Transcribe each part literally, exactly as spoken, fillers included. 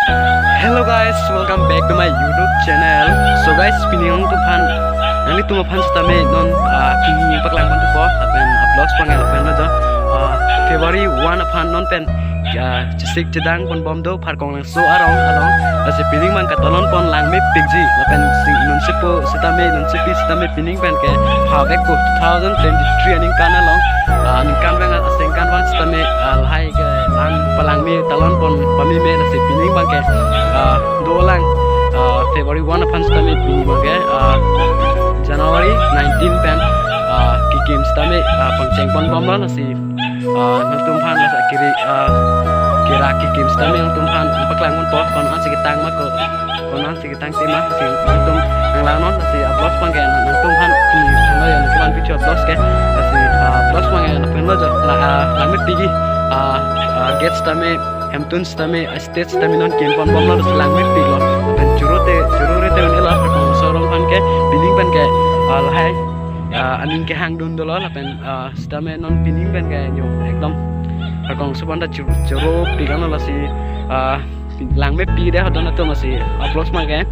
Hello guys, welcome back to my YouTube channel. So guys, pini nangtum aphan, nanglitum aphan sitame non, ah, pini paklang pon thupo, lapen, ah, vlogs abang ke lapen lo jo, ah, February one aphan non pen, ah, chesik chedang pon bom do Pharkong Langso arong along. Lasi pining abang ke talon pon langmepikji, lapen si nonsi po sitame, nonsi pi sitame pining abang ke pavek po two thousand twenty-three aningkan along, ah, aningkan abang, ah, aningkan abang sitame, ah, lahai ke lang palangme talon pon pameme, lasi pining abang ke, ah, dolang, ah, February one aphan sitame pining abang ke, ah, January nineteen pen, ah, kekim sitame, ah, pangcheng pon bomlo, lasi, ah, nangtum aphan lasi kiri, ah, kera kekim sitame nangtum aphan paklang ponpo, konat si ketang ma ko, konat si ketang tema, lasi nangtum nanglang non, lasi vlogs abang ke nangtum aphan, hmm, ano ya, nangtum aphan video vlogs ke, lasi, ah, vlogs abang ke lapen lo jo, la, ah, langmepikji, ah, ah, gate sitame, hemtun sitame, ah, stage sitame non kim pon bomlo, lasi langmepiklo, lapen choro te, choro re te un-elo, Pharkong Langso arong aphan ke, pining abang ke, ah, lahai, ah, aning kehang dun dolo, lapen, ah, sitame non pining abang ke yo, ekdom Pharkong Langso aphan ta choro, choropik ano, lasi, ah, langmepik dei ho don atum, lasi, ah, vlogs abang ke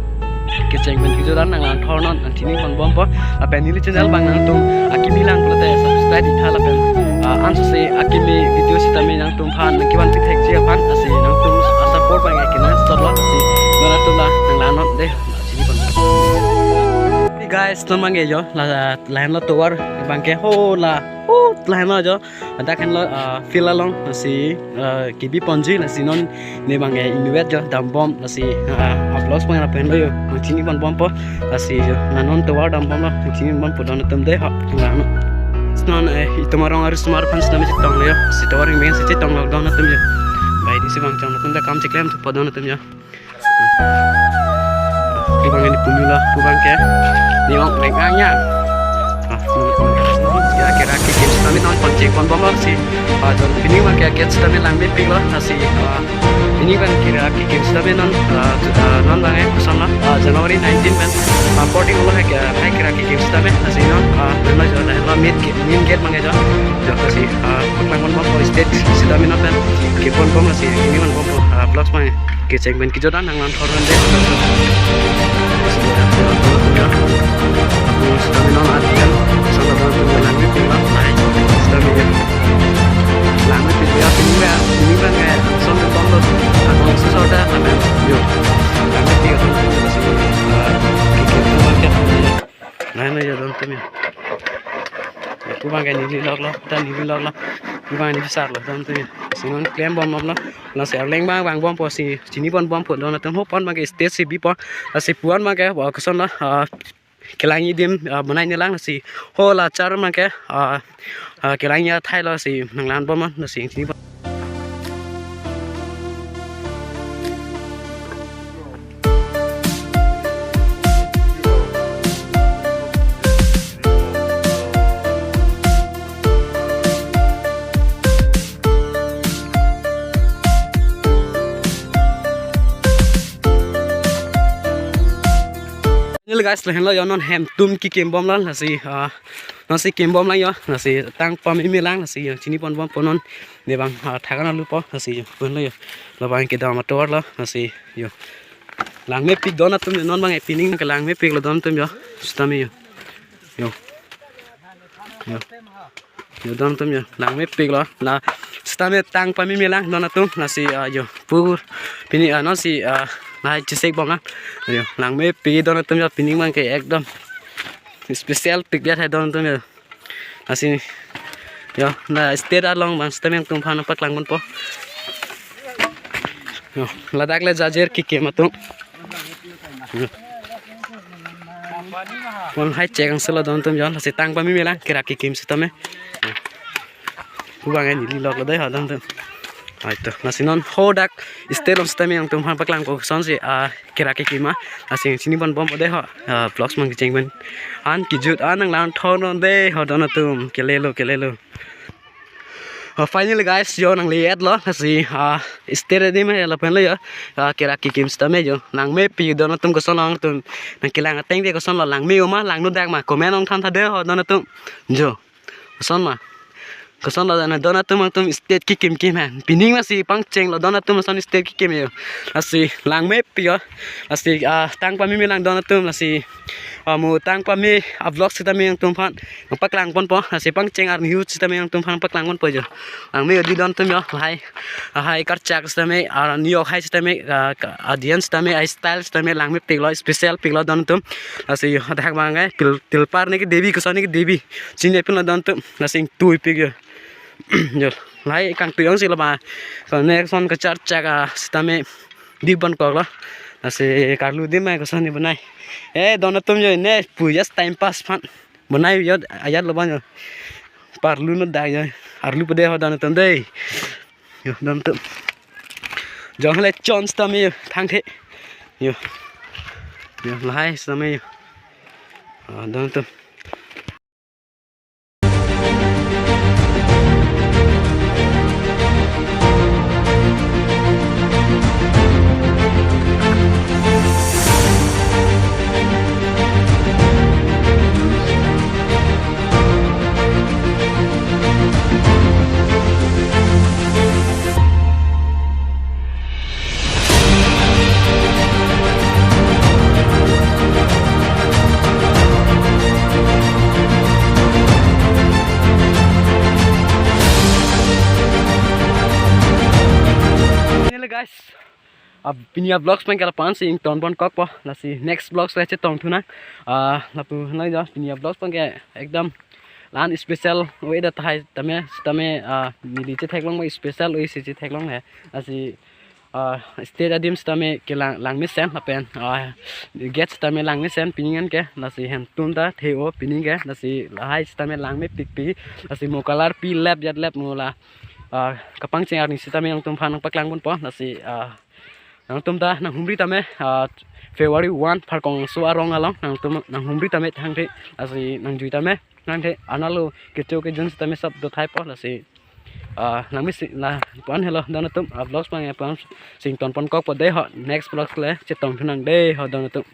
kecheng pen kejut an nanglang thor non, nangchini pon bompo. Lapen neli channel abang nangtum akimi lang pulote subscribe itha, lapen, ah, ansose akimi video sitame nangtum aphan nangkevan pithekji aphan, lasi nangtum, ah, support abang ke kenangsot lo, lasi non atum la nanglang non dei, nangchini pon. Hey guys, non abang ke jo, la, lahenlo tovar abang ke, ho la, ho lahenlo jo. Ladak henlo, ah, field along, lasi, ah, kebi ponji, lasi non ne abang ke inutvet jo dam bom, lasi, ah, vlogs abang lapen lo yo, nangchini pon bompo, lasi jo, la non tovar dam bomlo, nangchini pon bompo don atum dei ho, nang non. Non, eh, itum arong arisomar aphan sitame chetonglo yo, si tovar ring beng si chetonglo don atum yo. Bai di si abang chong atum ta kam cheklem thupo don atum yo. Pu abang ke ne punu lo, pu abang ke ne ong reng angya. Ah, ya, kera kekim sitame non pangcheng pon bomlo si. Ah, jon pining abang ke gate sitame langmepiklo, lasi, ah, pining abang kera kekim sitame non, ah, ah, non abang ke koson lo, ah, January nineteen pen, ah, boarding lo hai ke, hai kera kekim sitame, lasi non, ah, non lo jo, lo main gate, main gate abang ke jo. Jo, lasi, ah, paklang pon bompo stage sitame non pen kim pon bomlo, lasi pining pon bompo, ah, vlogs abang kecheng pen kejut an nanglang thor non dei. Sitame non atkan, sitame non langmepiklo, lahai, sitame ya. Langmepik ya, pining ya, pining abang ke, son bomlo, atong susor da, sitame, yo. Langmepik, ah, kekim abang ke, nai nai ya don atum ya. Ya, pu abang ke neli lok lo, ta neli lok lo. Pu abang neli sar lo don atum ya. Si non klem bom lo. Lasi arleng abang vang bompo, si chini pon bompo don atum, ho pon abang ke stage si bipo. Lasi pu an abang ke, ah, koson lo, ah, kelang adim, ah, bonai nelang, lasi ho la char abang ke, ah, ah, kelang athai lo, lasi nanglang bom non, lasi chini pon. Finally guys, lahenlo yo non hemtun kekim bomlo, lasi, ah, nonsi kim bomlang yo, lasi tang pameme lang, lasi yo chini pon bompo non, ne abang, ah, thakan alu po, lasi yo, pon lo yo, labang kedam atovar lo, lasi yo. Langmepik don atum yo, non abang ke pining ke langmepiklo don atum yo, sitame yo. Yo. Yo. Yo don atum yo, langmepiklo. La sitame tang pameme lang don atum, lasi, ah, yo. Pu, pini, ah, nonsi, ah, nai chesik bom na. Yo, langmepik don atum yo, pining abang ke ekdom special pik dia hai don atum yo. Lasi, yo, la stage along abang sitame nangtum aphan paklang ponpo. Yo, ladak le jajer kekim atum. Yo. Pu abang hai chek angse lo don atum yo, lasi tang pameme lang, kera kekim sitame. Pu abang ke neli lok lo dei ho don atum. Hai to, lasi non ho dak stage along sitame nangtum aphan paklang ko, kosonsi, ah, kera kekim ma, lasi chini pon bompo dei ho, ah, vlogs abang kecheng pen. An kejut an nanglang thor non dei ho don atum, kelelo, kelelo. Ah, finally guys, yo nangle-et lo, lasi, ah, stage ready ma lapen lo yo, ah, kera kekim sitame yo, langmepik don atum, koson lo nangtum, nangkelang ateng dei koson lo, langme-o ma, langno dak ma, comment nangthan tha dei ho don atum, yo, koson ma. Koson lo dan, don atum, atum state kekim kim ha. Pining lasi pangcheng lo don atum, lason state kekim yo. Lasi langmepik yo. Lasi, ah, tang pame me lang don atum, lasi, ah, mo tang pame a-vlog sitame nangtumphan nangpaklang ponpo. Lasi pangcheng arni ahut sitame nangtumphan nangpaklang ponpo yo. Langme yo dei don atum yo. Lahai, lahai karchak sitame, ah, New York hai sitame, ah, ka-, audience sitame, a-style sitame langmepik lo, special pik lo don atum. Lasi yo, adak bang eh, pil, pilpar ne ke Devi, koson ne ke Devi. Chinine pin lo don atum, lasi ingtuipik yo. Yo, lahai kangtui ongsi lo ba. Ko ne koson kacharchak, ah, sitame dei ponkok lo. Lasi karlu dei ma koson ne bonai. Eh, don atum yo ne pu just time pass aphan bonai yo, ajat lo ba yo. Parlu no dak yo. Arlu pede ho don atum dei. Yo, don atum. Jong le chon sitame yo, thangthe. Yo. Yo, lahai sitame yo. Ah, don atum. Finally guys, ah, pini a-vlogs pen ke lapu-an si ington ponkokpo, lasi next vlogs le chetongthu nang. Ah, lapu nang jo, pini a-vlogs pen ke ekdam la-an special ave dak tahai tame, sitame, ah, neli chetheklong ma special ave si chetheklong he. Lasi, ah, stage adim sitame kelang, langmesen lapen, ah, gate sitame langmesen pining an ke, lasi hem atum ta the-o pining ke, lasi lahai sitame langmepikpik, lasi mo color pi lep jat lep mo la, ah, kapangcheng arni sitame nangtumphan nangpaklang ponpo, lasi, ah, nangtum ta nanghumri tame, ah, February one Pharkongso arong along nangtum nanghumri tame thangthe, lasi nangjui tame thangthe, analo kecho kejun sitame sab dothaipo, lasi, ah, langmesi lapu-an helo don atum, ah, vlogs pen ke lapu-an si ington ponkokpo dei ho, next vlogs le chetongthu nang dei ho don atum.